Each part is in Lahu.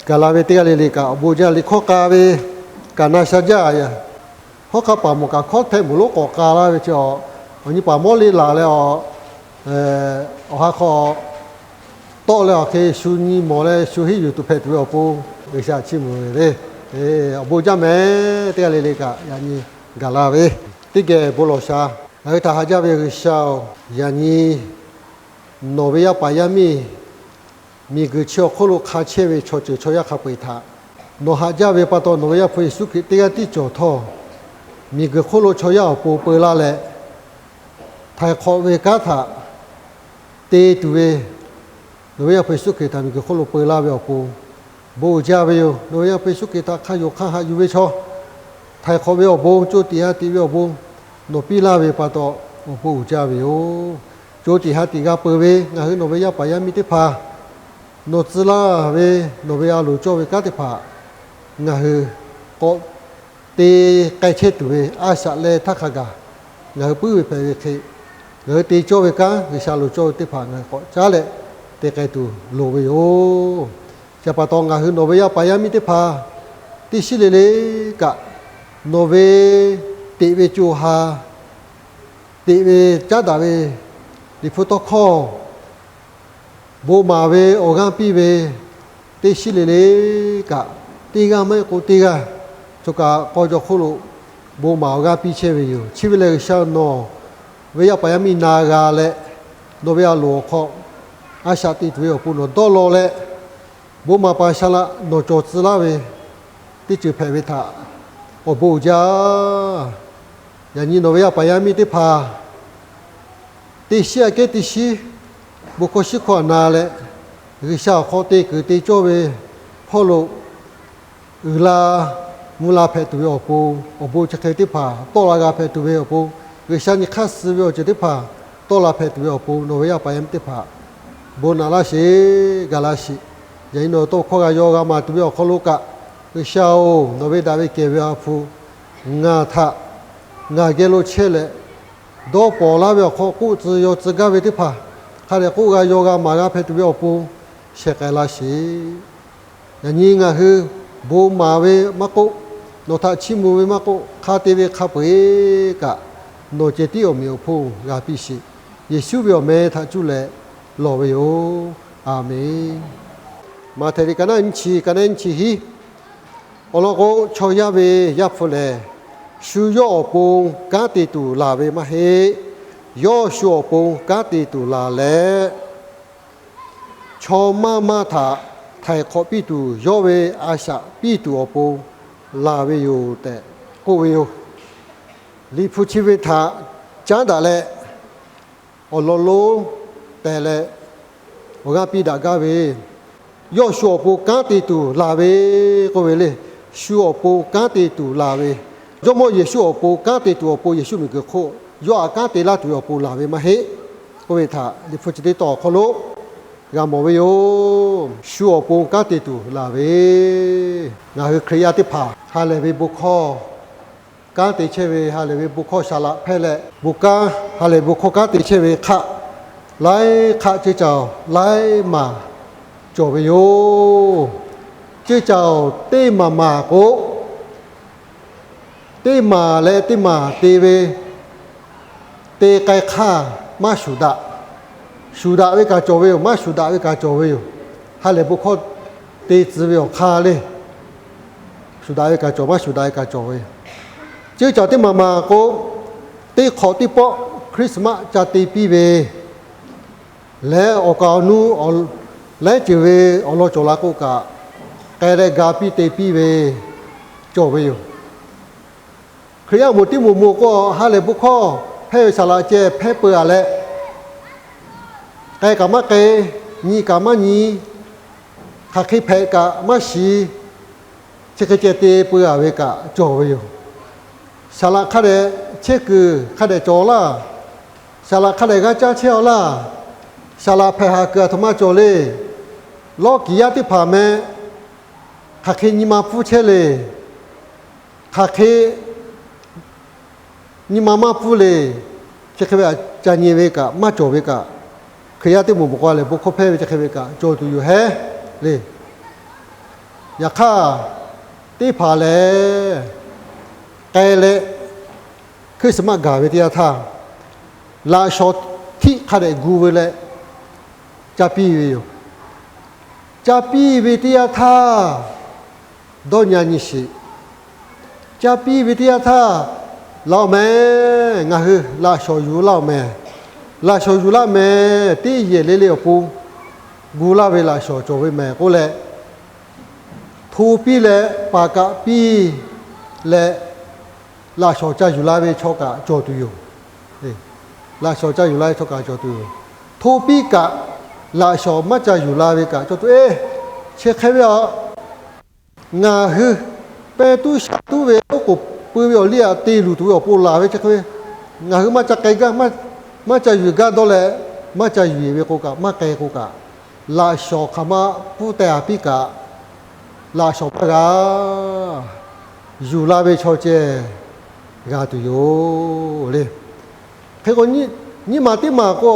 Gaˬ la ve teˇ g'aˇ le le kaꞈ awˬ bon jaˇ. Liꞈ hkawˇ k'a ve kaꞈ na sha jaˇ. Hawˉ hk'aˇ paˍ mawˬ kaꞈ hkawˉ htehˆ meuˬ lonˉ k'awꞈ k'a laˇ ve chi, awˬ nyi paˍ mawˇ le laˬ leh, awˬ awˬ ha hk'aw tawˆ leh awˬ hk'e shu nyi mawˬ leh shu hiˉ yuˬ tuˬ hpehꞈ tuˬ ve awˬ pon G'uiˬsha chiˇ mvuh ve le. Awˬ bon jaˇ mehˍ. Teˇ g'aˇ le le kaꞈ yaꞈ nyi gaˬ la ve teˇ geh bon lawˬ sha. Ngaˬ hui htaꞈ haꞈ jaˇ ve G'uiˬsha-oˬ, yaꞈ nyi nawˬ ve yaˇ paˍ yaˇ miˇ miˬguiˬ chi awˬ hk'oˆ lo hk'a chehˇ ve chaw ceuˬ chaw yaˇ hk'a peu-eˬ htaꞈ nawˬ haꞈ jaˇ ve pa taw, nawˬ ve Yaˇ hpu Yeˍsuˆ Hkriꞈ teˇ g'aˇ tiˉ cawˬ htawˇ, miˬguiˬ hk'oˆ lo chaw yaˇ awˬ pon peu laˇ leh, htaiˍ hk'awꞈ ve kanˉ htaꞈ te tuˬ ve, nawˬ ve Yaˇ hpu Yeˍsuˆ Hkriꞈ htaꞈ miˬguiˬ hk'oˆ lo peu laˇ ve awˬ pon bon uiˍ jaˇ ve yoˬ. Nawˬ ve Yaˇ hpu Yeˍsuˆ Hkriꞈ htaꞈ hk'a yonˍ hk'a haꞈ yuˬ ve chaw, htaiˍ hk'awꞈ ve awˬ bon, co tiꞈ ha tiꞈ ve awˬ bon nawˬ piˇ laˇ ve pa taw, awˬ bon uiˍ jaˇ ve yoˬ. Co tiꞈ ha tiꞈ g'a peuˬ ve ngaˬ hui nawˬ ve yaˇ paˍ yaˇ miˇ teˇ hpaˍ, nawˬ tcuh laˇ ve nawˬ ve a loˍ cawˇ ve kanˉ teˇ hpaˍ ngaˬ hui k'awꞈ te k'ai chehˇ tuˬ ve a shaꞈ leh htaˇ hk'a gaˬ ngaˬ hui puiˉ ve hpehꞈ ve hk'e, ngaˬ hui te cawˇ ve kanˉ, G'uiˬsha loˍ cawˇ ve teˇ hpaˍ ngaˬ hui k'awꞈ caˉ leh te k'ai tuˬ loˍ ve yoˬ. Chi pa taw, ngaˬ hui nawˬ ve yaˇ paˍ yaˇ miˇ teˇ hpaˍ teˇ shiˉ le le kaꞈ, nawˬ ve teꞈ ve co ha, teꞈ ve caˉ daꞈ ve Liꞈ hpu tawˇ hkawˇ, bon maˍ ve awˬ g'aˇ piˇ ve teˇ shiˉ le le kaꞈ, teˇ g'aˇ maˇ heˆ k'o teˇ g'aˇ, choˬ kaꞈ k'aw jaw hk'oˆ lo bon maˍ awˬ g'aˇ piˇ chehˇ ve yoˬ. Chi ve lehˬ, G'uiˬsha nawˬ ve yaˇ paˍ yaˇ miˇ na g'a leh, nawˬ ve a loˍ awˬ hk'aw a shaꞈ teꞈ tuˬ ve awˬ pon nawˬ dawˇ law leh, bon maˍ paˍ saˍ laꞈ nawˬ cawˬ tcuh laˇ ve teˇ ceuˬ hpehꞈ ve htaꞈ awˬ bon uiˍ jaˇ. Yaꞈ nyi nawˬ ve yaˇ paˍ yaˇ miˇ teˇ hpaˍ teˇ shiˉ aꞈ kehˉ teˇ shiˉ bon hkawˇ shiˉ hkawˇ na leh, G'uiˬsha awˬ hk'aw te kuiˬ te cawˇ ve hpawˇ lo uiˍ la mvuh la hpehꞈ tuˬ ve awˬ pon, awˬ bon chi hk'e teˇ hpaˍ tawˆ la g'a hpehꞈ tuˬ ve awˬ pon, G'uiˬsha nyi hk'aˇ suh ve awˬ ceuˬ teˇ hpaˍ tawˆ la hpehꞈ tuˬ ve awˬ pon, nawˬ ve yaˇ paˍ yaˇ miˇ teˇ hpaˍ bon naꞈ laˇ sheˍ, gaˬ la sheˍ. Yaꞈ nyi nawˬ tawˇ hkawˇ g'a yaw g'a maˍ tuˬ ve awˬ hk'aw lo kaꞈ, G'uiˬsha-oˬ, nawˬ ve daꞈ ve kehˬ ve awˬ hpu ngaˬ htaꞈ ngaˬ geh lo chehˇ leh, dawˇ pawnˍ laˇ ve awˬ hk'aw k'oˆ tcuh yaw tcuh gaˇ ve teˇ hpaˍ hk'a dehꞈ k'oˆ g'a yaw g'a maˍ g'a hpehꞈ tuˬ ve awˬ pon shehˍ k'ai laˇ sheˍ. Yaꞈ nyi ngaˬ hui bon maˍ ve maˇ k'oˆ, nawˬ htaꞈ chiˇ mvuh ve maˇ k'oˆ, hk'a te ve hk'a peu-eˬ kaꞈ, nawˬ cehˬ tiˉ awˬ meꞈ awˬ hponˇ g'a piˇ sheˍ. Yeˍsuˆ ve awˬ meh htaꞈ cuˇ leh lawˬ ve yoˬ. A menˍ. Maꞈhtehˍ liꞈ ka naˉ nyiˇ chi, ka naˉ nyiˇ chi hiˉ. Awˬ lawn k'o, chaw yaˇ ve Yaˇ hpu lehˬ, shu yawˇ awˬ pon kanˉ te tuˬ laˬ ve maˇ heˆ. Yawˇ shu awˬ pon kanˉ te tuˬ laˬ leh, chaw maˇ maˇ htaꞈ htaiˍ hk'awꞈ piˇ tuˬ, yawˇ ve a shaꞈ piˇ tuˬ awˬ pon laˬ ve yoˬ tehꞈ k'oˆ ve yoˬ. Liꞈ hpu chi ve htaꞈ caˉ daꞈ leh, awˬ lawn lonˉ tehˬ leh awˬ g'aˇ piˇ daꞈ gaˇ ve, yawˇ shu awˬ pon kanˉ te tuˬ laˬ ve k'oˆ ve le. Shu awˬ pon kanˉ te tuˬ laˬ ve, Jawˇmawˇ Yeˍsuˆ awˬ pon kanˉ te tuˬ awˬ pon Yeˍsuˆ miˬguiˬ hk'oˆ yawˇ htaꞈ kanˉ te laˇ tuˬ ve awˬ pon laˬ ve maˇ heˆ k'oˆ ve htaꞈ Liꞈ hpu chi teˇ tawn awˬ hk'aw lo g'a mawˬ ve yoˬ. Shu awˬ pon kanˉ te tuˬ laˬ ve, ngaˬ hui Hkriꞈ yaˇ teˇ hpaˍ ha lehˬ ve bon hkawˇ kanˉ te chehˇ ve, ha lehˬ ve bon hkawˇ saˍ laꞈ hpehˇ leh, bon kanˉ ha lehˬ bon hkawˇ kanˉ te chehˇ ve hk'aˆ laiˉ hk'aˆ ceuˇ caoˬ laiˉ maˬ cawˬ ve yoˬ. Ceuˇ caoˬ teˇ maˬ maˬ k'o, teˇ maˬ leh teˇ maˬ te ve te k'ai hk'aˇ maˇ shuˍ daꞈ. Shuˍ daꞈ ve kaꞈ cawˬ ve yoˬ, maˇ shuˍ daꞈ ve kaꞈ cawˬ ve yoˬ. Ha lehˬ bon hkawˇ te tcuh ve awˬ hk'aˇ le, shuˍ daꞈ ve kaꞈ cawˬ, maˇ shuˍ daꞈ ve kaꞈ cawˬ ve yoˬ. Ceuˇ caoˬ teˇ maˬ maˬ k'o, teˇ hk'awꞈ teˇ pawˆ Christmas ca te piˇ ve leh, awˬ kaˍ awˬ nu laiˉ ceuˬ ve awˬ lawn cawˬ la k'o kaꞈ, k'ai leh ga piˇ te piˇ ve cawˬ ve yoˬ. Hkriꞈ yaˇ moˍ tiˉ moˍ moˍ k'o, ha lehˬ bon hkawˇ hpehˇ ve saˍ laꞈ ceh hpehˇ peu-a leh, k'ai kaꞈ maˇ k'ai, nyi kaꞈ maˇ nyi, hk'aˬ hk'e hpehꞈ kaꞈ maˇ shiˍ, chi hk'e ceh te peu-a ve kaꞈ cawˬ ve yoˬ. Saˍ laꞈ hk'a dehꞈ chehˇ kuiˬ hk'a dehꞈ cawˬ laˇ. Saˍ laꞈ hk'a dehꞈ g'aˇ caˇ chehˇ-aw laˇ. Saˍ laꞈ hpehꞈ haˍ kuiˬ aˬ htoꞈ ma cawˬ le. Lawˇ kiˍ yaˇ teˇ hpaˍ meh hk'aˬ hk'e nyi ma pfuhˇ chehˇ le. Hk'aˬ hk'e nyi ma maˇ pfuhˇ le. Chi hk'e ve ca nyi ve kaꞈ maˇ cawˬ ve kaꞈ, Hkriꞈ yaˇ teˇ moˍ moˍ k'o lehˬ bon hkawˇ hpehˇ ve chi hk'e ve kaꞈ cawˬ tuˬ yoˬ hehˉ le. Yaꞈ hk'aˇ, teˇ hpaˍ lehˬ k'ai leh Christmas gaˬ ve teˇ yanˇ htaˇ, laꞈ shawnˍ htiˆ hk'a dehꞈ gu ve leh ca piˇ ve yoˬ. Ca piˇ ve teˇ yanˇ htaˇ, dawˇ nyi a nyi sheˍ. Ca piˇ ve teˇ yanˇ htaˇ, laˬ-oˬ mehˍ, ngaˬ hui laꞈ shawnˍ yuˬ laˇ-oˬ mehˍ. Laꞈ shawnˍ yuˬ laˇ mehˍ, teˇ yehˬ le le awˬ pon gu laˇ ve laꞈ shawnˍ cawˬ ve mehˍ k'oˆ leh, hto piˇ leh paˍ kaꞈ piˇ leh, laꞈ shawnˍ ca yuˬ la ve chaw kaꞈ cawˬ tuˬ yoˬ. Laꞈ shawnˍ ca yuˬ la ve chaw kaꞈ cawˬ tuˬ yoˬ. Hto piˇ kaꞈ laꞈ shawnˍ maˇ ca yuˬ la ve kaꞈ cawˬ tuˬ, eˬ, chi hk'e ve a, ngaˬ hui pehˇ tuˉ sha tuˉ ve oˉ k'oˍ pui ve awˬ liˇ aꞈ te luˬ tuˬ ve awˬ pon laˬ ve chi hk'e ve, ngaˬ hui maˇ ca k'ai gaˇ, maˇ ca yuˬ gaˇ dawˇ leh, maˇ ca yuˬ ve k'o kaꞈ, maˇ k'ai k'o kaꞈ, laꞈ shawnˍ hk'aˬ ma pfuhˇ teh a piˇ kaꞈ, laꞈ shawnˍ maˇ g'a, yuˬ la ve chaw ceh g'a tuˬ yoˬ le. Hk'e k'o, nyiˇ maˬ teˇ maˬ k'o,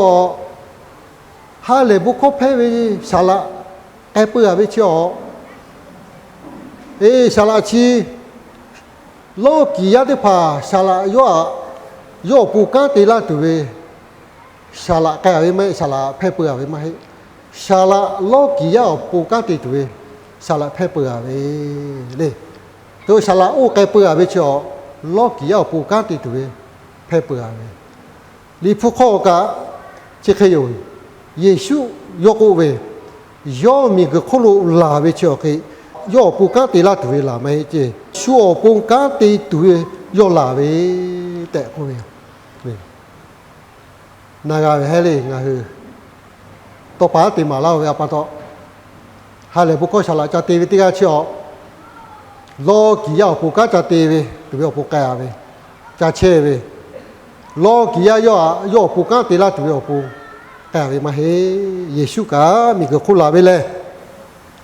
ha lehˬ bon hkawˇ hpehˇ ve saˍ laꞈ k'ai peu a ve chi awˬ, eˬ, saˍ laꞈ chi lawˇ kiˍ yaˇ teˇ hpaˍ saˍ laꞈ yawˇ awˬ pon kanˉ te laˇ tuˬ ve saˍ laꞈ k'ai a ve maˇ heˆ, saˍ laꞈ hpehˇ peu a ve maˇ heˆ. Saˍ laꞈ lawˇ kiˍ yaˇ awˬ pon kanˉ te tuˬ ve saˍ laꞈ hpehˇ peu a ve le. Hk'e k'o, saˍ laꞈ oˇ k'ai peu a ve chi awˬ, lawˇ kiˍ yaˇ awˬ pon kanˉ te tuˬ ve hpehˇ peu a ve. Liꞈ hpu hk'aw kaꞈ chi hk'e yoˬ. Yeˍsuˆ yawˇ k'oˆ ve, yawˇ miˬguiˬ hk'oˆ lo laˬ ve chi awˬ hk'e, yawˇ awˬ pon kanˉ te laˇ tuˬ ve laˬ maˇ heˆ ceˇ, shu awˬ pon kanˉ te tuˬ ve yawˇ laˬ ve tehꞈ k'oˆ ve yoˬ. Na g'a ve hehˉ le ngaˬ hui tawˇ pa aˉ te maˍ laˇ-oˬ ve a pa taw, ha lehˬ bon hkawˇ saˍ laꞈ ca te ve teˇ g'aˇ chi awˬ, lawˇ kiˍ yaˇ awˬ pon kanˉ ca te ve tuˬ ve awˬ pon k'ai a ve, ca chehˇ ve, lawˇ kiˍ yaˇ yawˇ a yawˇ awˬ pon kanˉ te laˇ tuˬ ve awˬ pon k'ai a ve maˇ heˆ. Yeˍsuˆ kaꞈ miˬguiˬ hk'oˆ laˬ ve lehˬ,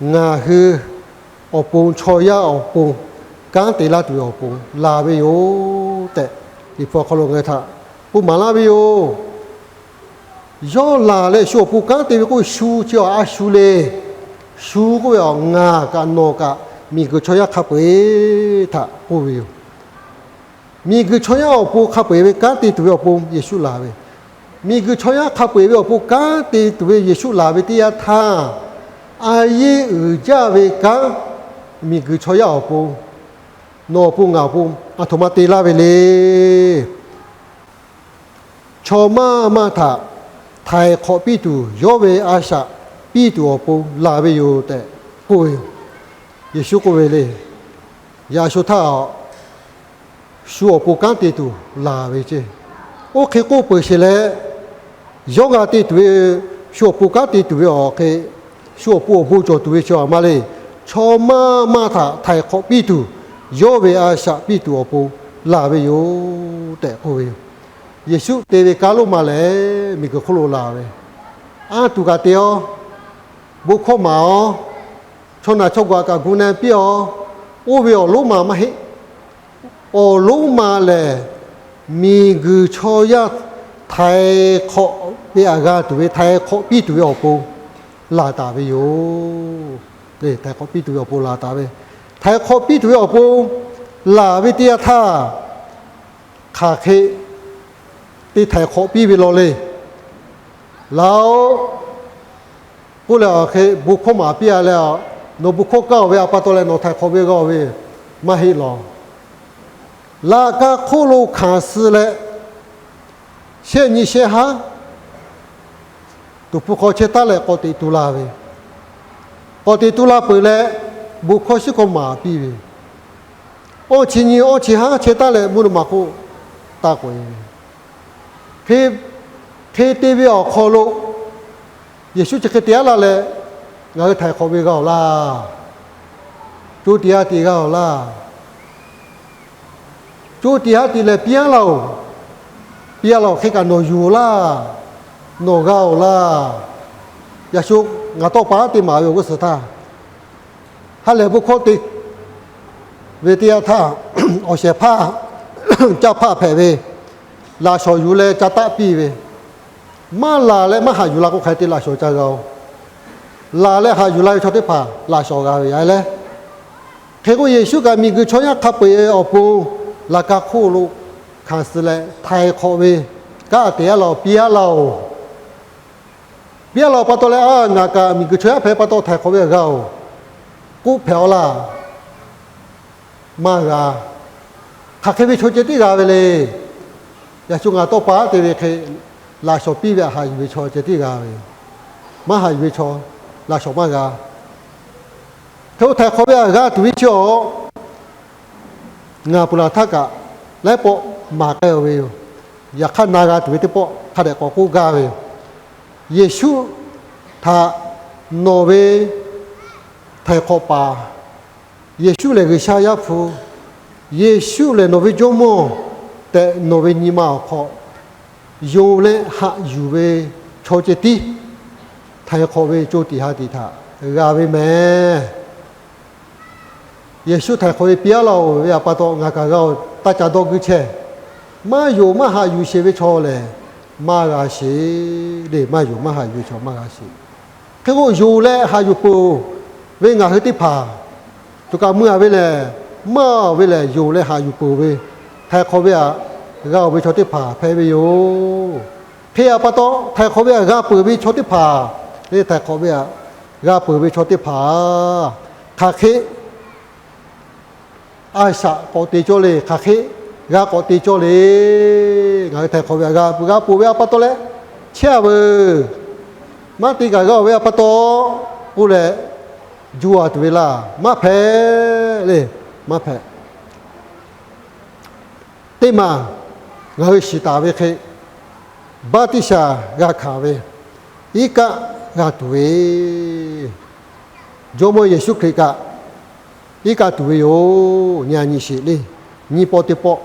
ngaˬ hui awˬ pon, chaw yaˇ awˬ pon kanˉ te laˇ tuˬ ve awˬ pon laˬ ve yoˬ tehꞈ, Liꞈ hpu awˬ hk'aw lo ngaˬ hui htaꞈ k'oˆ maˍ laˇ ve yoˬ. Yawˇ laˬ leh shu awˬ pon kanˉ te ve k'oˆ ve shu chi awˬ a shu le. Shu k'oˆ ve awˬ ngaˬ kaꞈ nawˬ kaꞈ miˬguiˬ chaw yaˇ hk'a peu-eˬ htaꞈ k'oˆ ve yoˬ. Miˬguiˬ chaw yaˇ awˬ pon hk'a peu-eˬ ve kanˉ te tuˬ ve awˬ pon Yeˍsuˆ laˬ ve. Miˬguiˬ chaw yaˇ hk'a peu-eˬ ve awˬ pon kanˉ te tuˬ ve Yeˍsuˆ laˬ ve teˇ yanˇ htaˇ, a yeˇ uiˍ jaˇ ve kanˉ miˬguiˬ chaw yaˇ awˬ pon, nawˬ awˬ pon ngaˬ awˬ pon aˬ htoꞈ ma te laˇ ve le. Chaw maˇ maˇ htaꞈ htaiˍ hk'awꞈ piˇ tuˬ, yawˇ ve a shaꞈ piˇ tuˬ awˬ pon laˬ ve yoˬ tehꞈ k'oˆ ve yoˬ. Yeˍsuˆ k'oˆ ve le, yaꞈ shu htaˇ shu awˬ pon kanˉ te tuˬ laˬ ve ceˇ. Oˇ hk'e k'oˆ peuˬ sheˍ leh, yawˇ g'a te tuˬ ve, shu awˬ pon kanˉ te tuˬ ve awˬ hk'e, shu awˬ pon awˬ bon cawˬ tuˬ ve chi a maˇ le. Chaw maˇ maˇ htaꞈ htaiˍ hk'awꞈ piˇ tuˬ, yawˇ ve a shaꞈ piˇ tuˬ awˬ pon laˬ ve yoˬ tehꞈ k'oˆ ve yoˬ. Yeˍsuˆ te ve kanˉ lonˉ ma lehˬ miˬguiˬ hk'oˆ lo laˬ ve, anˇ tuˬ kaꞈ te-aˬ, bon hkawˇ maˍ-aˬ, chaw naˬ chaw g'aꞈ kaꞈ gu na piˇ-aˬ, oˇ ve awˬ lonˉ ma maˇ heˆ. Awˬ lonˉ ma lehˬ, miˬguiˬ chaw yaˇ htaiˍ hk'awꞈ ve aꞈ g'a tuˬ ve, htaiˍ hk'awꞈ piˇ tuˬ ve awˬ pon laˬ taˍ ve yoˬ. Htaiˍ hk'awꞈ piˇ tuˬ ve awˬ pon laˬ taˍ ve, htaiˍ hk'awꞈ piˇ tuˬ ve awˬ pon laˬ ve teˇ yanˇ htaˇ, hk'aˬ hk'e te htaiˍ hk'awꞈ piˇ ve law le. Laˬ-oꞈ k'oˆ leh, awˬ hk'e bon hkawˇ maˍ piˇ-a leh, nawˬ bon hkawˇ kaˇ-oˬ ve a pa taw leh nawˬ htaiˍ hk'awꞈ ve g'a-oˬ ve maˇ heˆ lawˬ. Laꞈ ka hk'oˆ lo hkanˍ suh leh, shehˆ nyi shehˆ haˉ tuˍ hpu hk'aw chehˇ taˉ leh k'awꞈ teꞈ tu la ve, k'awꞈ teꞈ tu la peuˬ leh, bon hkawˇ shiˉ hkawˇ maˍ piˇ ve, awˇ chi nyi awˇ chi haˉ chehˇ taˉ leh mvuhˇ naw ma hk'oˆ taˇ k'oꞈ-e ve, hk'e te ve awˬ hk'aw lo Yeˍsuˆ chi hk'e te aˉ laˇ leh, ngaˬ hui htaiˍ hk'awꞈ ve g'a-oˬ laˇ. Co tiꞈ ha tiꞈ g'a-oˬ laˇ. Co tiꞈ ha tiꞈ lehˬ piˇ aˉ laˇ-oˬ. Piˇ aˉ laˇ-oˬ, hk'e kaꞈ nawˬ yuˬ-oˬ laˇ. Nawˬ g'a-oˬ laˇ. Yaꞈ shu ngaˬ tawˇ pa aˉ te maˍ ve awˬ g'uˇ suhˍ htaˇ, ha lehˬ bon hkawˇ te ve teˇ yanˇ htaˇ, awˬ shehˍ hpaˇ caˇ hpaˇ hpehꞈ ve, laꞈ shawnˍ yuˬ leh ca taˆ piˇ ve, maˇ laˬ leh maˇ haꞈ yuˬ la k'o, hk'aˬ hk'e te laꞈ shawnˍ ca g'a-oˬ. Laˬ leh haꞈ yuˬ la ve chaw teˇ hpaˍ laꞈ shawnˍ g'a ve yaꞈ leh, Hk'e k'o, Yeˍsuˆ kaꞈ miˬguiˬ chaw yaˇ hk'a peu-eˬ awˬ pon laꞈ ka hk'oˆ lo hkanˍ suh leh htaiˍ hk'awꞈ ve kanˉ te-a laˇ-oˬ, piˇ-a laˇ-oˬ. Piˇ-a laˇ-oˬ pa taw leh, a, ngaˬ kaꞈ miˬguiˬ chaw yaˇ hpehꞈ pa taw htaiˍ hk'awꞈ ve g'a-oˬ, k'oˆ hpehꞈ-aw laˇ. Maˇ g'a. Hk'aˬ hk'e ve chaw ceh tiˉ g'a ve le. Yaꞈ shu ngaˬ tawˇ pa te ve hk'e, laꞈ shawnˍ piˇ ve htaꞈ haꞈ yuˬ ve chaw ceh tiˉ g'a ve. Maˇ haꞈ yuˬ ve chaw, laꞈ shawnˍ maˇ g'a. Hk'e k'o, htaiˍ hk'awꞈ ve htaꞈ g'a tuˬ ve chi-awˬ, ngaˬ ponˬ laˬ htaˇ kaꞈ laiˉ pawˆ maˍ k'ai-o ve yoˬ. Yaꞈ hk'aˇ, na g'a tuˬ ve teˇ pawˆ hk'a dehꞈ k'awꞈ k'oˆ gaˇ ve yoˬ. Yeˍsuˆ htaꞈ nawˬ ve htaiˍ hk'awꞈ paˍ, Yeˍsuˆ lehˬ G'uiˬsha Yaˇ hpu, Yeˍsuˆ lehˬ nawˬ ve Jawˇmawˇ tehꞈ nawˬ ve nyi ma awˬ hk'aw yonˍ leh haꞈ yuˬ ve chaw ceh tiˉ htaiˍ hk'awꞈ ve co tiꞈ ha tiꞈ htaꞈ g'a ve mehˍ. Yeˍsuˆ htaiˍ hk'awꞈ ve piˇ-a laˇ-oˬ ve pa taw, ngaˬ kaꞈ g'a-oˬ, taˇ ca dawˇ guiˇ chehˇ. Maˇ yonˍ maˇ haꞈ yuˬ sheˍ ve chaw lehˬ, maˇ g'a sheˍ le. Maˇ yonˍ maˇ haꞈ yuˬ ve chaw maˇ g'a sheˍ. Hk'e k'o, yonˍ leh haꞈ yuˬ peuˬ ve ngaˬ hui teˇ hpaˍ, choˬ kaꞈ mui-a ve lehˬ, maˇ-oˬ ve lehˬ, yonˍ leh haꞈ yuˬ peuˬ ve htaiˍ hk'awꞈ ve htaꞈ g'a-oˬ ve chaw teˇ hpaˍ hpehꞈ ve yoˬ. Hk'e-a pa taw, htaiˍ hk'awꞈ ve htaꞈ g'a peuˬ ve chaw teˇ hpaˍ le, htaiˍ hk'awꞈ ve htaꞈ g'a peuˬ ve chaw teˇ hpaˍ hk'aˬ hk'e a shaꞈ k'awꞈ te cawˇ le, hk'aˬ hk'e g'a k'awꞈ te cawˇ le. Ngaˬ hui htaiˍ hk'awꞈ ve htaꞈ g'a peuˬ ve a pa taw leh, chehˇ-a veuˬ, maˇ te kaꞈ g'a-oˬ ve a pa taw k'oˆ leh, juˇ-a tuˬ ve laˇ, maˇ hpehꞈ le. Maˇ hpehꞈ. Teˇ maˬ ngaˬ hui shiˍ taˍ ve hk'e, baˆtiˆsaˬ g'a hkanˍ ve, iˉ kaˆ g'a tuˬ ve, Jawˇmawˇ Yeˍsuˆ Hkriꞈ kaꞈ iˉ kaˆ tuˬ ve yoˬ. Nyi-a nyi sheˍ le. Nyiˇ pawˆ teˇ pawˆ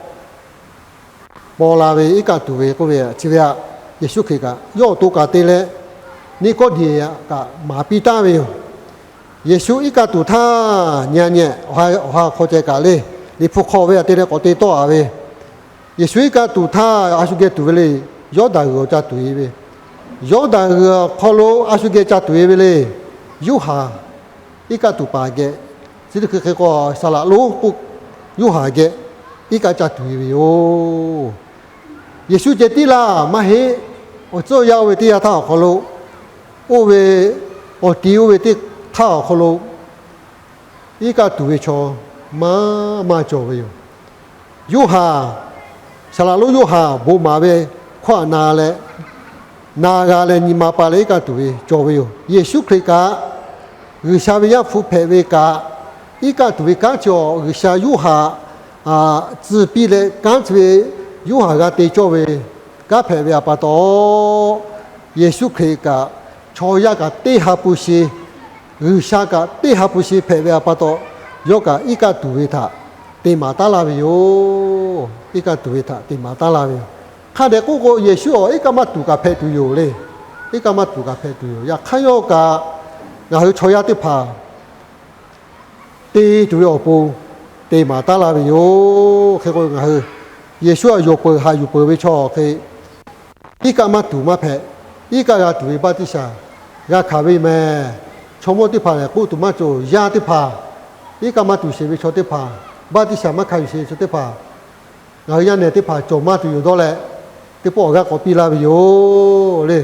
paw la ve iˉ kaˆ tuˬ ve k'oˆ ve chi ve aꞈ, Yeˍsuˆ Hkriꞈ kaꞈ yawˇ awˬ to kaꞈ te leh, Niˆkawˇdiˍeˍ kaꞈ maˍ piˇ taˍ ve yoˬ. Yeˍsuˆ iˉ kaˆ tuˬ htaˇ, nyi-a nyi, awˬ ha awˬ hk'aw ceh kaꞈ le, Liꞈ hpu hk'aw ve aꞈ te leh k'awꞈ te tawˆ-a ve, Yeˍsuˆ iˉ kaˆ tuˬ htaˇ a shu geh tuˬ ve le. Yawˇdanˍ g'uiˬ awˬ ca tuˬ-e ve, Yawˇdanˍ g'uiˬ awˬ hk'aw lo a shu geh ca tuˬ-e ve le. Yoˇhanˬ iˉ kaˆ tuˬ paˍ geh, chi teˇ hkui hk'e k'o saˍ laꞈ lonˉ k'oˆ, Yoˇhanˬ geh iˉ kaˆ ca tuˬ-e ve yoˬ. Yeˍsuˆ ceh tiˉ laˇ maˇ heˆ. Awˬ tcuhˇ awˬ yanˇ oˇ ve teˇ yanˇ htaˇ awˬ hk'aw lo, oˇ ve awˬ ti oˇ ve teˇ htaˇ awˬ hk'aw lo iˉ kaˆ tuˬ ve chaw maˇ maˇ cawˬ ve yoˬ. Yoˇhanˬ, saˍ laꞈ lonˉ Yoˇhanˬ bon maˍ ve hkawˇ htaꞈ na leh, na g'a leh nyi ma pa leh iˉ kaˆ tuˬ ve cawˬ ve yoˬ. Yeˍsuˆ Hkriꞈ kaꞈ, G'uiˬsha ve Yaˇ hpu hpehꞈ ve kaꞈ, iˉ kaˆ tuˬ ve kanˉ chi awˬ G'uiˬsha Yoˇhanˬ tcuh piˇ leh kanˉ chi ve Yoˇhanˬ g'a te cawˇ ve kanˉ hpehꞈ ve a pa taw, Yeˍsuˆ Hkriꞈ kaꞈ chaw yaˇ kaꞈ teˇ ha hpu shi, G'uiˬsha kaꞈ teˇ ha hpu shi hpehꞈ ve a pa taw, yawˇ kaꞈ iˉ kaˆ tuˬ ve htaꞈ te maˍ taˉ laˇ ve yoˬ. Iˉ kaˆ tuˬ ve htaꞈ te maˍ taˉ laˇ ve yoˬ. Hk'a dehꞈ k'oˆ k'o, Yeˍsuˆ awˬ iˉ kaˆ maˇ tuˬ kaꞈ hpehꞈ tuˬ yoˬ le. Iˉ kaˆ maˇ tuˬ kaꞈ hpehꞈ tuˬ yoˬ. Yaꞈ hk'aˇ yawˇ kaꞈ ngaˬ hui chaw yaˇ teˇ hpaˍ te tuˬ ve awˬ pon te maˍ taˉ laˇ ve yoˬ. Hk'e k'o, ngaˬ hui Yeˍsuˆ htaꞈ yonˍ peuˬ haꞈ yuˬ peuˬ ve chaw hk'e, iˉ kaˆ maˇ tuˬ maˇ hpehꞈ. Iˉ kaˆ g'a tuˬ ve baˆtiˆsaˬ g'a hkanˍ ve mehˬ. Chaw mawˇ teˇ hpaˍ lehˬ k'oˆ tuˬ maˇ cawˬ. Yaˇ teˇ hpaˍ, iˉ kaˆ maˇ tuˬ sheˍ ve chaw teˇ hpaˍ, baˆtiˆsaˬ maˇ hkanˍ yuˬ sheˍ ve chaw teˇ hpaˍ, ngaˬ hui yaˇ nehˬ teˇ hpaˍ cawˬ maˇ tuˬ yoˬ dawˇ leh, teˇ pawˆ awˬ g'aˇ k'awꞈ piˇ laˇ ve yoˬ le.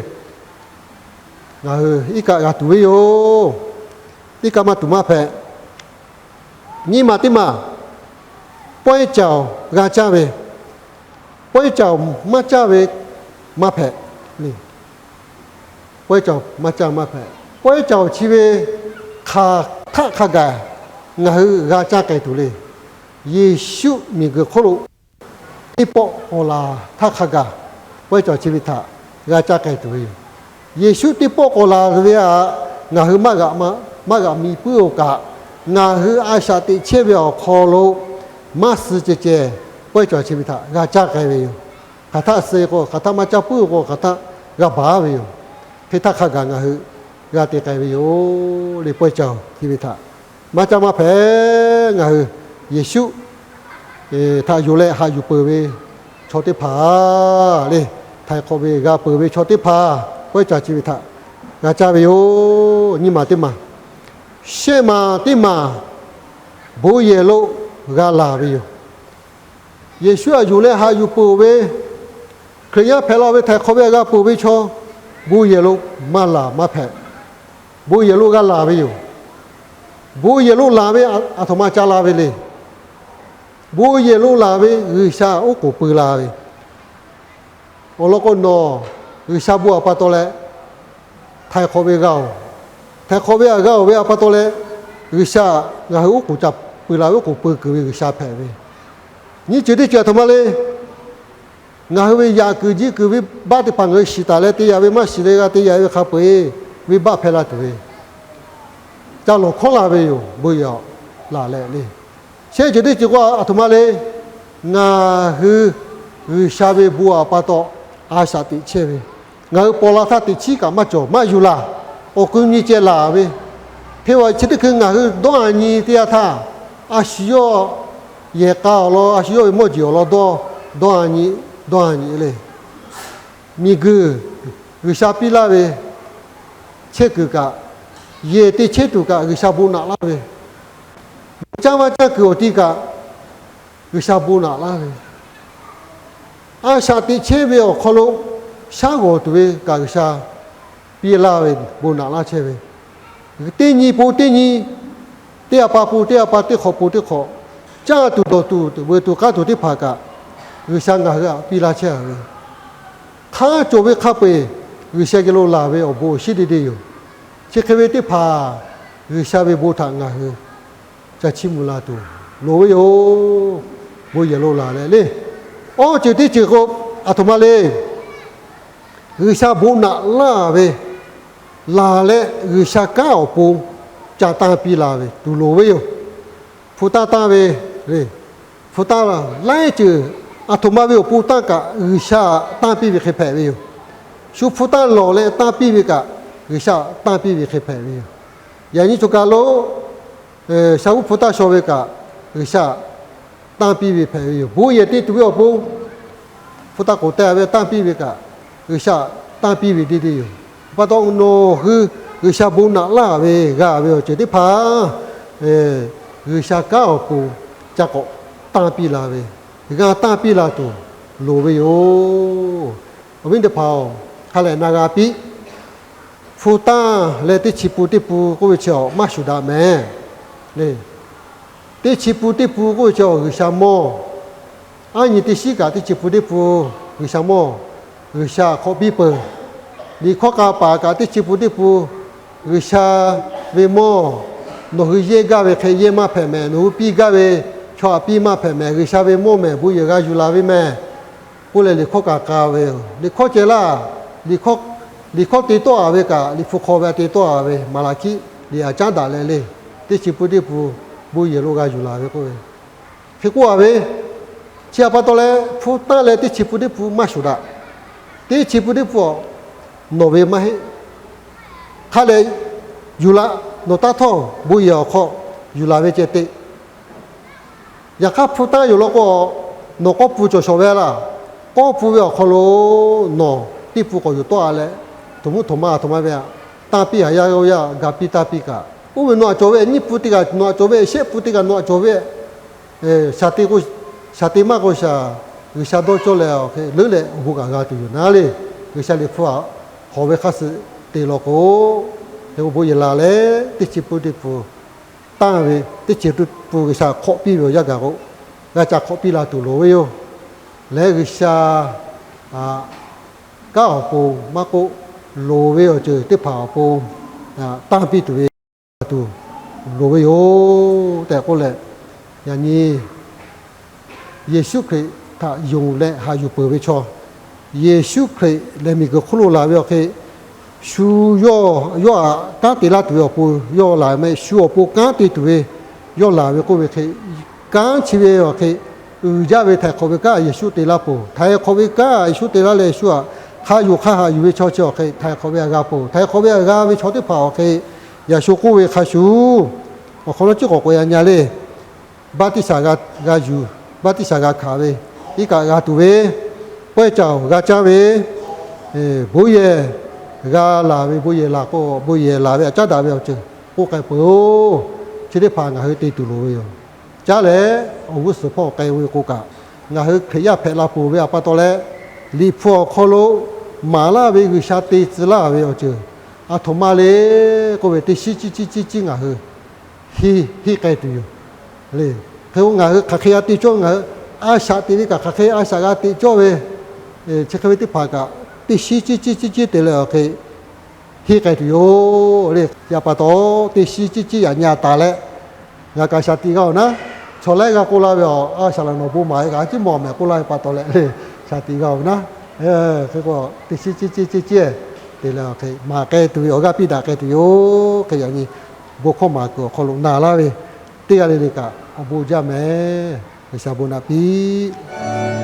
Ngaˬ hui iˉ kaˆ g'a tuˬ ve yoˬ. Iˉ kaˆ maˇ tuˬ maˇ hpehꞈ. Nyiˇ maˬ teˇ maˬ, pawehˇ caˬ-oˬ g'a caˇ ve, pawehˇ caˬ-oˬ maˇ caˇ ve maˇ hpehꞈ. Pawehˇ caˬ-oˬ maˇ caˇ maˇ hpehꞈ. Pawehˇ caˬ-oˬ chi ve hk'aˬ htaˆ hk'a gaˬ ngaˬ hui g'a caˇ k'ai tuˬ le. Yeˍsuˆ miˬguiˬ hk'oˆ lo teˇ pawˆ k'awꞈ laˬ htaˇ hk'a gaˬ, pawehˇ caˬ chi ve htaꞈ g'a caˇ k'ai tuˬ ve yoˬ. Yeˍsuˆ teˇ pawˆ k'awꞈ laˬ ve htaꞈ ngaˬ hui maˇ g'a maˇ g'a mi puiˉ-oˬ kaꞈ, ngaˬ hui a shaꞈ teꞈ chehˇ ve awˬ hk'aw lo maˇ suh ceh ceh, pawehˇ caˬ chi ve htaꞈ g'a caˇ k'ai ve yoˬ. Hk'aˬ htaˆ suh k'o hk'aˬ htaˆ, maˇ caˇ puiˉ k'o hk'aˬ htaˆ g'a baˬ ve yoˬ. Hk'e htaˇ hk'a gaˬ ngaˬ hui g'a te k'ai ve yoˬ le. Pawehˇ caˬ-oˬ chi ve htaꞈ maˇ caˇ maˇ hpehꞈ. Ngaˬ hui Yeˍsuˆ htaꞈ yonˍ leh haꞈ yuˬ peuˬ ve chaw teˇ hpaˍ le, htaiˍ hk'awꞈ ve g'a peuˬ ve chaw teˇ hpaˍ, pawehˇ caˬ chi ve htaꞈ g'a caˇ ve yoˬ. Nyiˇ maˬ teˇ maˬ, shehˆ maˬ teˇ maˬ, bon yehˬ lo g'a laˬ ve yoˬ. Yeˍsuˆ htaꞈ yuˬ leh haꞈ yuˬ peuˬ ve, Hkriꞈ yaˇ hpehꞈ la ve htaiˍ hk'awꞈ ve htaꞈ g'a peuˬ ve chaw, bon yehˬ lo maˇ laˬ maˇ hpehꞈ. Bon yehˬ lo g'a laˬ ve yoˬ. Bon yehˬ lo laˬ ve aˬ htoꞈ ma ca la ve le. Bon yehˬ lo laˬ ve G'uiˬsha oˉ k'oˍ pui la ve awˬ lawn k'o, nawˬ G'uiˬsha bon htaꞈ pa taw leh htaiˍ hk'awꞈ ve g'a oˬ. Htaiˍ hk'awꞈ ve htaꞈ g'a oˬ ve htaꞈ pa taw leh, G'uiˬsha ngaˬ hui oˉ k'oˍ ca pui la ve, oˉ k'oˍ pui kuiˬ ve G'uiˬsha hpehꞈ ve. Nyiˇ ceuˬ teˇ ceuˬ aˬ htoꞈ ma le. Ngaˬ hui ve yaꞈ kuiˬ jiˇ kuiˬ ve baˆ teˇ hpaˍ ngaˬ hui shiˍ taˍ leh te yaꞈ ve maˇ shiˍ leh g'a te yaꞈ ve hk'a peu-eˬ, venˇbaˆ hpehˇ la tuˬ ve ca lawˬ hkawˉ la ve yoˬ. Bon yehˬ laˬ leh le. Shehˆ ceuˬ teˇ ceuˬ k'o aˬ htoꞈ ma le. Ngaˬ hui G'uiˬsha ve bon htaꞈ pa taw a shaꞈ teꞈ chehˇ ve, ngaˬ hui paw la htaˇ teꞈ chiˉ kaꞈ maˇ cawˬ maˇ yuˬ laˬ. Awˬ kui nyi ceh laˬ ve, hteˇ ve chi teˇ hkui ngaˬ hui dawˇ a nyi teˇ yanˇ htaˇ, a shu yawˇ yehˬ k'a awˬ lawn, a shu yawˇ ve mawˇ jeˬ awˬ lawn dawˇ, dawˇ a nyi, dawˇ a nyi le. Miˬguiˬ G'uiˬsha piˇ laˇ ve chehˇ kuiˬ kaꞈ, yehˬ te chehˇ tuˬ kaꞈ G'uiˬsha bon naꞈ laˇ ve, caˇ vaˇ caˇ kuiˬ awˬ ti kaꞈ G'uiˬsha bon naꞈ laˇ ve, a shaꞈ teꞈ chehˇ ve awˬ hk'aw lo shaˉ g'awˬ tuˬ ve kaꞈ G'uiˬsha piˇ laˇ ve, bon naꞈ laˇ chehˇ ve, teˇ nyi pon teˇ nyi, teˇ a pa pon teˇ a pa, teˇ hk'awꞈ pon teˇ hk'awꞈ, caˇ tuˬ dawˬ tuˬ veuꞈ tuˬ k'aˉ tuˬ teˇ hpaˍ kaꞈ G'uiˬsha ngaˬ hui htaꞈ piˇ laˇ chehˇ ve, hk'a cawˬ ve hk'a peu-eˬ G'uiˬsha geh lo laˬ ve awˬ bon awˬ shinˉ deˇ deˇ yoˬ. Chi hk'e ve teˇ hpaˍ G'uiˬsha ve bon htaꞈ ngaˬ hui ca chiˇ mvuh la tuˬ loˍ ve yoˬ. Bon yehˬ lo laˬ leh le. Awˇ ceuˬ teˇ ceuˬ k'o, aˬ htoꞈ ma le. G'uiˬsha bon naꞈ laˇ ve, laˬ leh G'uiˬsha kanˉ awˬ pon ca tanˇ piˇ la ve tuˬ loˍ ve yoˬ. Hpu tanˇ tanˇ ve le. Hpu tanˇ laiˉ ceuˬ aˬ htoꞈ ma ve awˬ pon tanˇ kaꞈ G'uiˬsha tanˇ piˇ ve hk'e hpehꞈ ve yoˬ. Shu hpu tanˇ lawˬ leh tanˇ piˇ ve kaꞈ G'uiˬsha tanˇ piˇ ve hk'e hpehꞈ ve yoˬ. Yaꞈ nyi choˬ kaˬ lo sha uˉ hpu tanˇ shaw ve kaꞈ G'uiˬsha tanˇ piˇ ve hpehꞈ ve yoˬ. Bon yehˬ te tuˬ ve awˬ pon hpu tanˇ k'oˍ teh ve tanˇ piˇ ve kaꞈ G'uiˬsha tanˇ piˇ ve deˇ deˇ yoˬ. Pa taw nawˬ hui G'uiˬsha bon naꞈ laˇ ve g'a ve awˬ ceuˬ teˇ hpaˍ G'uiˬsha kanˉ awˬ pon ca k'awꞈ tanˇ piˇ la ve, g'a tanˇ piˇ la tuˬ loˍ ve yoˬ. Awˬ viˉ teˇ hpaˍ-oˬ, hk'a lehˬ na g'a piˇ. Hpu tanˇ leh teˇ chi pun teˇ pun k'oˆ ve chi awˬ maˇ shuˍ daꞈ mehˍ le. Teˇ chi pun teˇ pun k'oˆ ve chi awˬ G'uiˬsha mawˇ. Aˉ nyi teˇ shiˉ kaꞈ teˇ chi pun teˇ pun G'uiˬsha mawˇ, G'uiˬsha hk'awꞈ piˇ peuˬ. Liꞈ hkawˇ k'a paˍ kaꞈ teˇ chi pun teˇ pun G'uiˬsha ve mawˇ. Nawˬ hui yehˇ gaˇ ve hk'e yehˇ maˇ hpehꞈ mehˍ, nawˬ hui piˇ gaˇ ve chaw htaꞈ piˇ maˇ hpehꞈ mehˍ, G'uiˬsha ve mawˇ mehˍ, bon yehˬ g'a yuˬ la ve mehˍ k'oˆ leh liꞈ hkawˇ kaꞈ k'a ve yoˬ. Liꞈ hkawˇ ceh laˇ. Liꞈ hkawˇ te tawˆ a ve kaꞈ, liꞈ hpu hk'aw ve te tawˆ a ve Maˍlaˍhkiˆ liꞈ a caˉ daꞈ leh le, teˇ chi pun teˇ pun bon yehˬ lo g'a yuˬ la ve k'oˆ ve, hk'e k'oˆ a ve, chi htaꞈ pa taw leh hpu tanˇ leh teˇ chi pun teˇ pun maˇ shuˍ daꞈ. Teˇ chi pun teˇ pun awˬ nawˬ ve maˇ heˆ. Hk'a lehˬ yuˬ la, nawˬ taˇ htawˇ bon yehˬ awˬ hk'aw yuˬ la ve ceh te. Yaꞈ hk'aˇ hpu tanˇ yoˬ law k'o, nawˬ k'awˇ pun cawˬ shawˍ ve laˇ. K'awˇ pun ve awˬ hk'aw lo nawˬ teˇ pun k'awꞈ yuˬ tawˆ a leh, htoꞈ mvuhˇ htoꞈ ma htoꞈ ma ve tanˇ piˇ haˍ yaˇ g'a piˇ tanˇ piˇ kaꞈ, oˇ ve nawˬ htaꞈ cawˬ ve nyiˇ pun teˇ g'aˇ nawˬ htaꞈ cawˬ ve, shehˆ pun teˇ g'aˇ nawˬ htaꞈ cawˬ ve, shaˍ te maˇ k'o shaˍ, G'uiˬsha dawˇ cawˇ leh awˬ hk'e leuˉ leh awˬ bon kaꞈ g'a tuˬ yoˬ naˉ le. G'uiˬsha liꞈ hpu htaꞈ hawˬ ve hk'a suh te law k'o, hk'e k'o bon yehˬ laˬ leh teˇ chi pun teˇ pun tanˇ ve, teˇ chi pun G'uiˬsha hk'awꞈ piˇ ve awˬ yanˇ gaˬ k'o, g'a ca hk'awꞈ piˇ la tuˬ loˍ ve yoˬ. Leh G'uiˬsha kanˉ awˬ pon maˇ k'oˆ, loˍ ve awˬ ceuˬ teˇ hpaˍ awˬ pon tanˇ piˇ tuˬ ve, tuˬ loˍ ve yoˬ tehꞈ k'oˆ leh, yaꞈ nyi Yeˍsuˆ Hkriꞈ htaꞈ yonˍ leh haꞈ yuˬ peuˬ ve chaw, Yeˍsuˆ Hkriꞈ lehˬ miˬguiˬ hk'oˆ lo laˬ ve awˬ hk'e, shu yawˇ, yawˇ htaꞈ kanˉ te laˇ tuˬ ve awˬ pon yawˇ laˬ ve mehˆ, shu awˬ pon kanˉ te tuˬ ve yawˇ laˬ ve k'oˆ ve hk'e, kanˉ chi ve awˬ hk'e uiˍ jaˇ ve htaiˍ hk'awꞈ ve kanˉ Yeˍsuˆ te laˇ peuˬ. Htaiˍ hk'awꞈ ve kanˉ Yeˍsuˆ te laˇ leh shu htaꞈ hk'a yonˍ hk'a haꞈ yuˬ ve chaw chi awˬ hk'e htaiˍ hk'awꞈ ve htaꞈ g'a peuˬ. Htaiˍ hk'awꞈ ve htaꞈ g'a ve chaw teˇ hpaˍ awˬ hk'e, Yeˍsuˆ k'oˆ ve hk'a shuˍ, awˬ hk'awꞈ nawˉ ciˉ k'awꞈ k'oꞈ e a nyi le. Baˆtiˆsaˬ g'a yuˬ, baˆtiˆsaˬ g'a hkanˍ ve, iˉ kaꞈ g'a tuˬ ve, pawehˇ caˬ g'a caˇ ve, bon yehˬ g'a laˬ ve, bon yehˬ laˬ k'o bon yehˬ laˬ ve htaꞈ caˉ daꞈ ve awˬ ceuˬ k'oˆ k'ai peuˬ-oˬ. Chi teˇ hpaˍ ngaˬ hui te tuˬ loˍ ve yoˬ. caˉ leh awˬ g'uˇ suhˍ hpawˇ k'ai ve k'o kaꞈ, ngaˬ hui Hkriꞈ yaˇ hpehꞈ la peuˬ ve awˬ pa taw leh, Liꞈ hpu awˬ hk'aw lo maˍ laˇ ve G'uiˬsha te tcuh laˇ ve awˬ ceuˬ aˬ htoꞈ ma le k'oˆ ve, teˇ shiˉ ciˉ ciˉ ciˉ ciˉ ngaˬ hui henˇ k'ai tuˬ yoˬ le. Hk'e k'o, ngaˬ hui hk'aˬ hk'e g'a te cawˇ ve, ngaˬ hui a shaꞈ teꞈ ve kaꞈ hk'aˬ hk'e a shaꞈ g'a teꞈ cawˇ ve, chi hk'e ve teˇ hpaˍ kaꞈ teˇ shiˉ ciˉ ciˉ ciˉ ciˉ te leh awˬ hk'e henˇ k'ai tuˬ yoˬ le. Chi pa taw, teˇ shiˉ ciˉ ciˉ yaꞈ nyi a taˍ leh, ngaˬ kaꞈ shaˍ tiꞈ g'a-oˬ naˉ, chaw laiˉ g'aˇ k'oˆ laˇ ve, a shaꞈ laˬ nawˬ bon maˍ-e kaꞈ a ciˉ mawˬ mehˍ k'oˆ laˇ ve pa taw leh le, shaˍ tiꞈ g'a-oˬ naˉ. Hk'e k'o, teˇ shiˉ ciˉ ciˉ ciˉ ciˉ te leh awˬ hk'e maˍ k'ai tuˬ ve awˬ g'aˇ piˇ daꞈ k'ai tuˬ yoˬ. Hk'e yaꞈ nyi bon hkawˇ maˍ kuiˬ awˬ hk'aw lo na laˇ ve teˇ g'aˇ le le kaꞈ awˬ bon jaˇ mehˍ. G'uiˬsha bon naꞈ piˇ